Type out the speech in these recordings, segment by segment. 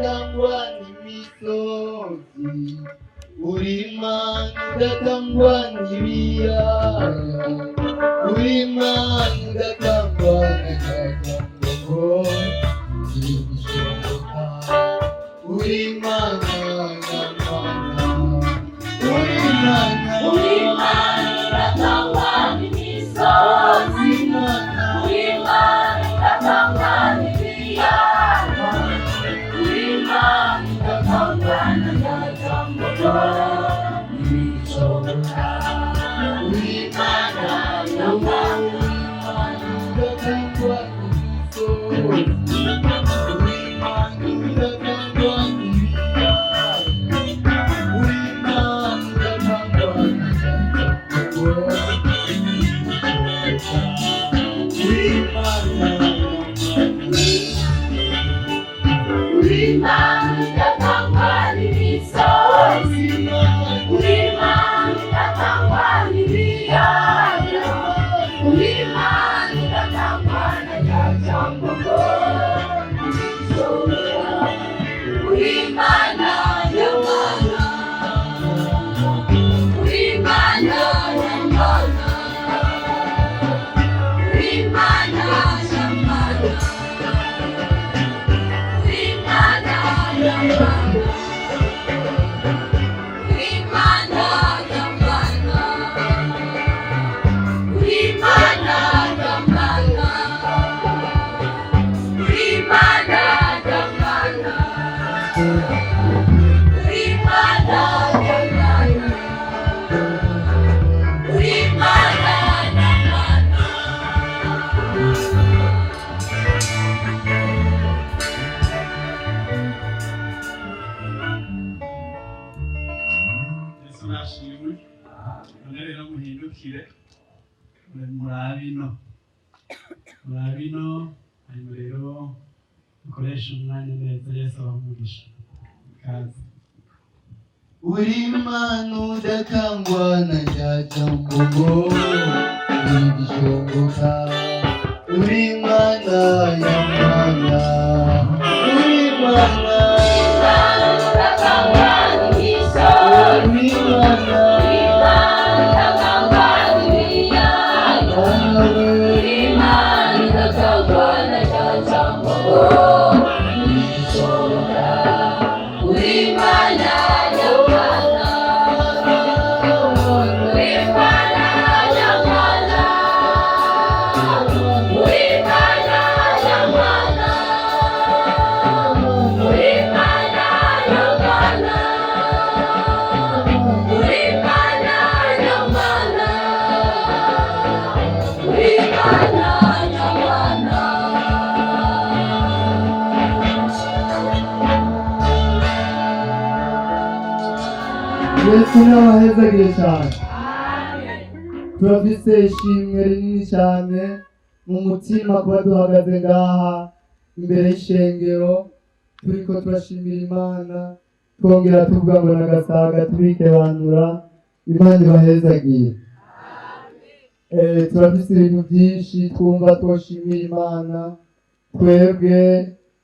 Udatangwa n'imisozi, uri Imana udatangwa n'ibiyaya, uri Imana udatangwa n'agatango, ntibishoboka. Uri Imana nyamana, uri Imana. Uri Imana idatangwa n'imisozi. Uri Imana. Uri Imana idatangwa n'ibiyaya, uri Imana idatangwa n'agatango, ntibishoboka. Uri Imana nyamana. Udatangwa n'imisozi, uri Imana udatangwa n'ibiyaya, uri Imana udatangwa n'agatango, ntibishoboka. Uri Imana nyamana. Uri Imana idatangwa n'imisozi, uri Imana idatangwa n'ibiyaya, uri Imana idatangwa n'agatango, ntibishoboka. Uri Imana nyamana, uri Imana nyamana, uri Imana nyamana, uri Imana nyamana, uri Imana nyamana, uri Imana nyamana, uri Imana nyamana, uri Imana nyamana, uri Imana nyamana. Yesu nashimwe. None rero muhindukire, murabe ino, murabe ino. Hanyuma rero mukoreshe umwanya neza. Yesu abahe umugisha. Kaze. Uri Imana udatangwa na rya jambo ngo ntibishoboka. Uri Imana nyamana, uri Imana. Idatangwa n'imisozi. Uri Imana. Imana idatangwa n'ibiyaya, Imana idatangwa na rya jambo ngo ntibishoboka. Uri Imana nyamana, uri Imana nyamana, uri Imana nyamana, uri Imana nyamana, uri Imana nyamana, uri Imana nyamana. Yesu n'abahezagire cyane. Turafise ishimwe rinini cyane mu mutima kuba duhagaze ngaha imbere y'ishengero, turiko turashimira Imana, twongera tuvuga ngo nagasaga tubikebanura. Imana ibahezagiye. Turafise ibintu byinshi twumva twoshimira Imana. Twebwe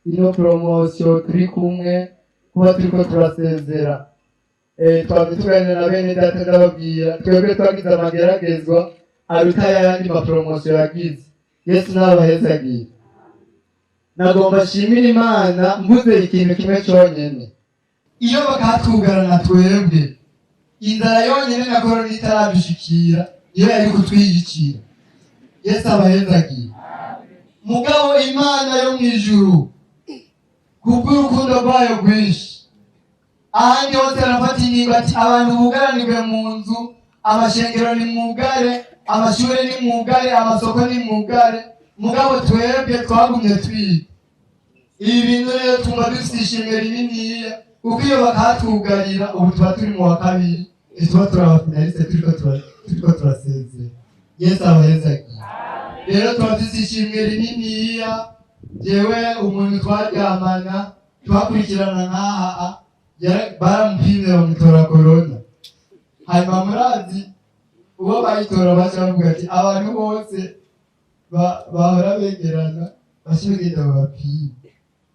ino promotion turi kumwe, kuba turiko turasezera, twamye tuganira na bene data, ndababwira twebwe twagize amageragezwa aruta ayandi ma promotion yagize. Yesu n'abahezagiye. Nagomba nshimire Imana mvuze ikintu kimwe cyonyine: iyo bakatwugarana twebwe, inzara yonyine na korona itaradushikira iyo yari kutwiyicira. Yesu abahezagiye. Mugabo Imana yo mu ijuru, kubw'urukundo rwayo rwinshi, ahandi hose arafata ingingo ati abantu bugaranirwe mu nzu, amashengero ni mwugare, amashuri ni mwugare, amasoko ni mwugare, mugabo twebwe twagumye twiga. Ibi bintu rero twumva dufite ishimwe rininiya, kuko iyo bakatwugarira ubu tuba turi mu wa kabiri, ntituba turi aba finaliste, turiko turasezera. Yesu abahezagiye. Rero tuba dufite ishimwe rininiya. Jewe umuntu twaryamana, twakurikirana nk'aha, baramupimye bamutora korona. Hanyuma murazi uwo bayitora, baca bavuga ati abantu bose bahora begerana bace bagenda babapime.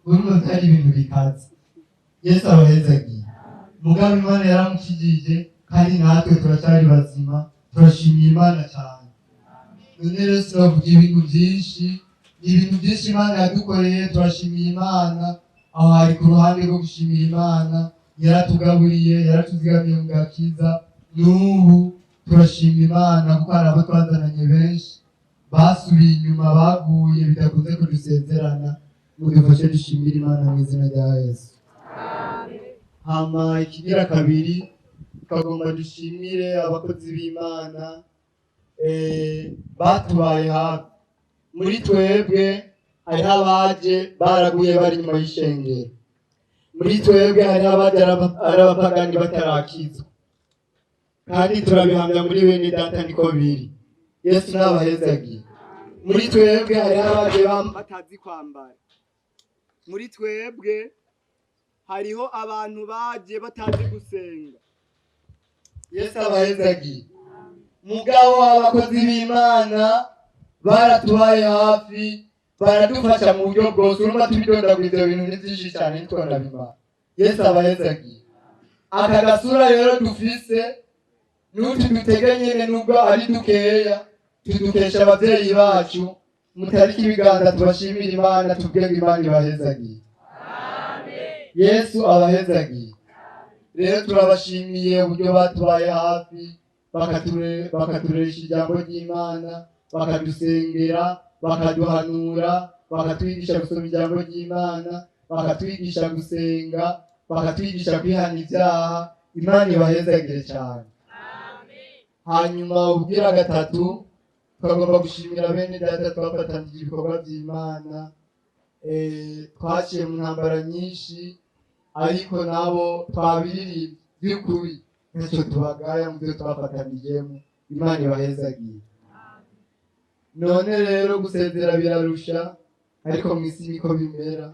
Urumva byari ibintu bikaze. Yesu abahezagiye. Mugabo Imana yaramukijije, kandi natwe turacyari bazima, turashimiye Imana cyane. None rero sinavuga ibintu byinshi, ni ibintu byinshi Imana yadukoreye, turashimiye Imana. Aho hari ku ruhande rwo gushimira Imana, yaratugaburiye, yaratuzigamiye mu gakiza. N'ubu turashima Imana kuko hari abo twazananye benshi basubiye inyuma, baguye, bidakunze kudusezerana. Mudufashe dushimire Imana mu izina rya Yesu. Hama ikigira kabiri, tukagomba dushimire abakozi b'Imana batubaye hafi. Muri twebwe hariho abaje baraguye bari inyuma y'ishengero, muri twebwe hariho abaje ari abapagani batarakizwa, kandi turabihamya muri bene data niko biri. Yesu n'abahezagiye. Muri twebwe hariho abaje batazi kwambara, muri twebwe hariho abantu baje batazi gusenga. Yesu abahezagiye. Mugabo abakozi b'Imana baratubaye hafi, baradufasha mu buryo bwose. Urumva tubidondagura ivyo bintu ni vyinshi cyane, ntitwanabimara. Yesu abahezagiye. Aka gasura rero dufise n'utu dutege nyene, nubwo ari dukeya, tudukesha abavyeyi bacu. Mutariki ibiganza tubashimire Imana, tuvuge ngo Imana ibahezagiye. Yesu abahezagiye. Rero turabashimiye uburyo batubaye hafi, bakatureresha ijambo ry'Imana, bakadusengera, bakaduhanura, bakatwigisha gusoma ijambo ry'Imana, bakatwigisha gusenga, bakatwigisha kwihana ibyaha. Imana ibahezagire cyane. Hanyuma ubwira gatatu, tukagomba gushimira bene data twafatanije ibikorwa by'Imana. Twaciye mu ntambara nyinshi, ariko nabo twabiririye by'ukuri, ntacyo tubagaya mu byo twafatanijemo. Imana ibahezagiye. None rero gusezera birarusha, ariko mu isi niko bimera.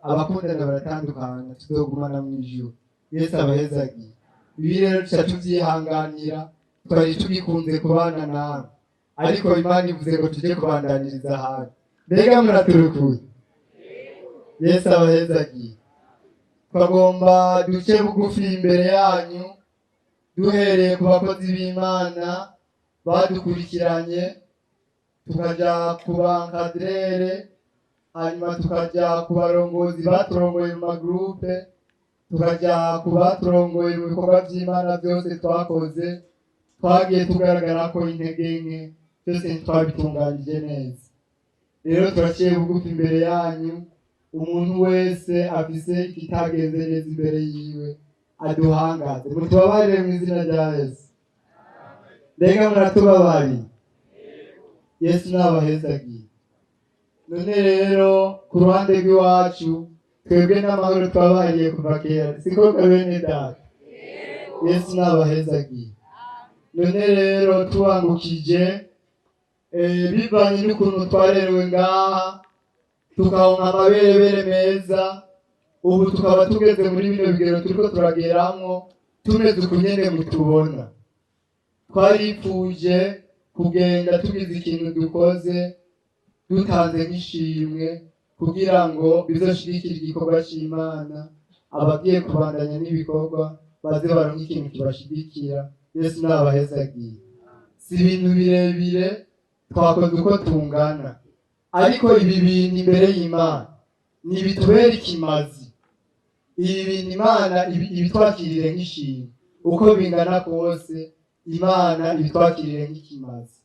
Abakundana baratandukana, tuzogumana mu ijuru. Yesu abahezagiye. Ibi rero tuca tuvyihanganira, twari tugikunze kubana nawe, ariko Imana ivuze ngo tujye kubandaniriza ahandi. Mbega muraturukuye? Yesu abahezagiye. Twagomba duce bugufi imbere yanyu, duhereye ku bakozi b'Imana badukurikiranye, tukaja ku bankadrere, hanyuma tukaja ku barongozi baturongoye mu magrupe, tukaja ku baturongoye mu bikorwa by'Imana byose twakoze. Twagiye tugaragara ko intege nke byose ntitwabitunganije neza. Rero turaciye bugufi imbere yanyu, umuntu wese afise ikitagenze neza imbere yiwe aduhangaze, mutubabarire mu izina rya Yesu. Mbega muratubabariye? Yesu n'abahezagiye. None rero ku ruhande rw'iwacu, twebwe n'amahoro twabahariye kuva kera, siko bene data? Yesu n'abahezagiye. None rero tubangukije, bivanye n'ukuntu twarerewe ngaha, tukaronka amaberebere meza, ubu tukaba tugeze muri bino bigero turiko turageramwo, tumeze uku nyene mutubona. Twaripfuje kugenda tugize ikintu dukoze, dutanze nk'ishimwe, kugira ngo bizoshigikire igikorwa c'Imana. Abagiye kubandanya n'ibikorwa baze baronke ikintu kibashigikira. Yesu n'abahezagiye. Si ibintu birebire, twakoze uko tungana, ariko ibi bintu imbere y'Imana ntibitubera ikimazi. Ibi bintu Imana ibitwakirire nk'ishimwe, uko bingana kose Imana ibitwakirire nk'ikimazi.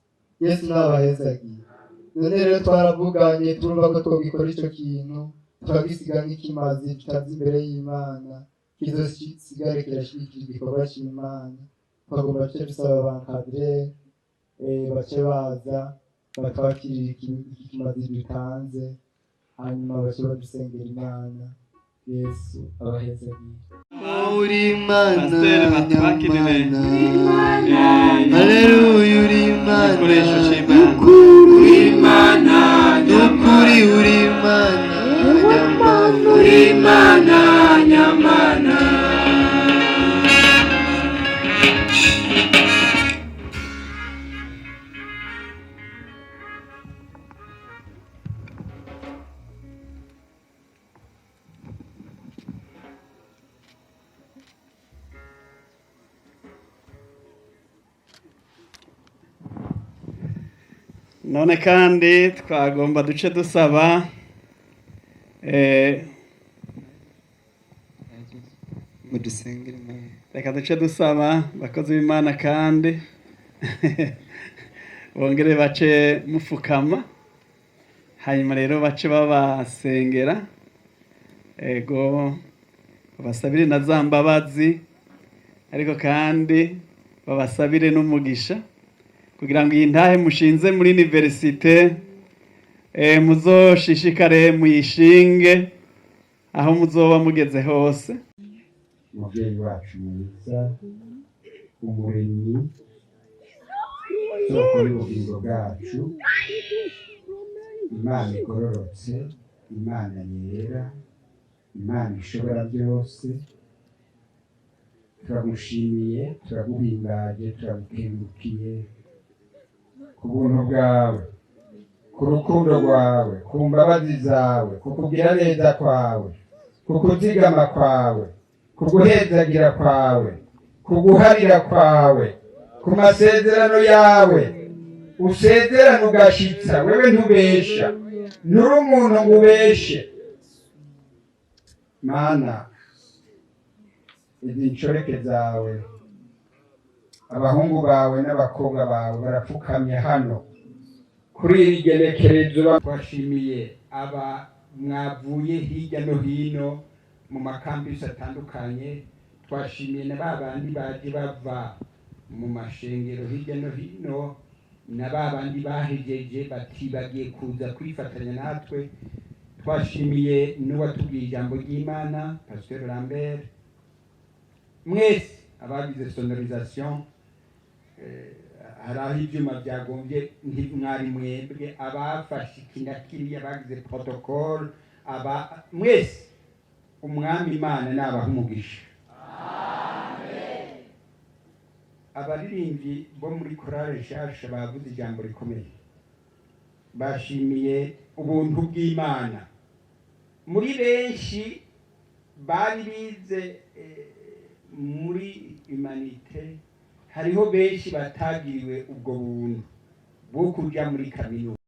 Yesu n'abahezagiye. None rero twaravuganye, turumva ko twogikora ico kintu, tukagisiga nk'ikimazi tutazi imbere y'Imana, kizosigare kirashigikira igikorwa c'Imana. Twagomba duce dusaba bankadre bace baza batwakirira iki kimazi dutanze, hanyuma bace badusengera Imana. Yesu abahezagiye. Uri Imana. Pasiteri batwakirire. Nyamana. Haleluya, uri Imana. Igikoresho c'Imana. Uri Imana nukuri, uri Imana nyamana, uri Imana nyamana. None kandi twagomba duce dusaba Mudusengere Imana. Reka duce dusaba abakozi b'Imana kandi bongere bace mufukama, hanyuma rero bace babasengera, ego, babasabire na za mbabazi, ariko kandi babasabire n'umugisha kugira ngo iyi ntahe mushinze muri université muzoshishikare muyishinge aho muzoba mugeze hose. Umubyeyi wacu mwiza, umuremyi, isoko y'ubugingo bwacu, Imana igororotse, Imana yera, Imana ishobora byose, turagushimiye, turaguhimbaje, turagukengurukiye ku buntu bwawe, ku rukundo rwawe, ku mbabazi zawe, ku kugira neza kwawe, ku kuzigama kwawe, ku guhezagira kwawe, ku guharira kwawe, ku masezerano yawe usezerana ugashitsa. Wewe ntubesha, nturi umuntu ngo ubeshe. Mana, izi nshoreke zawe, abahungu bawe n'abakobwa bawe barapfukamye hano kuri iri genekerezo. Twashimiye aba mwavuye hirya no hino mu makampisi atandukanye. Twashimiye na ba bandi baje bava mu mashengero hirya no hino, na ba bandi bahejeje batibagiye kuza kwifatanya natwe. Twashimiye n'uwatubwiye ijambo ry'Imana, Pasteur Lambert, mwese abagize sonorisation, hari aho ibyuma byagombye ntimwari mwebwe, abafashe iki na kiriya, bagize protocole, aba mwese, Umwami Imana nabaha umugisha. Abaririmbyi bo muri korale nshasha bavuze ijambo rikomeye, bashimiye ubuntu bw'Imana. Muri benshi bari bize muri humanités, hariho benshi batagiriwe ubwo buntu bwo kuja muri kaminuza.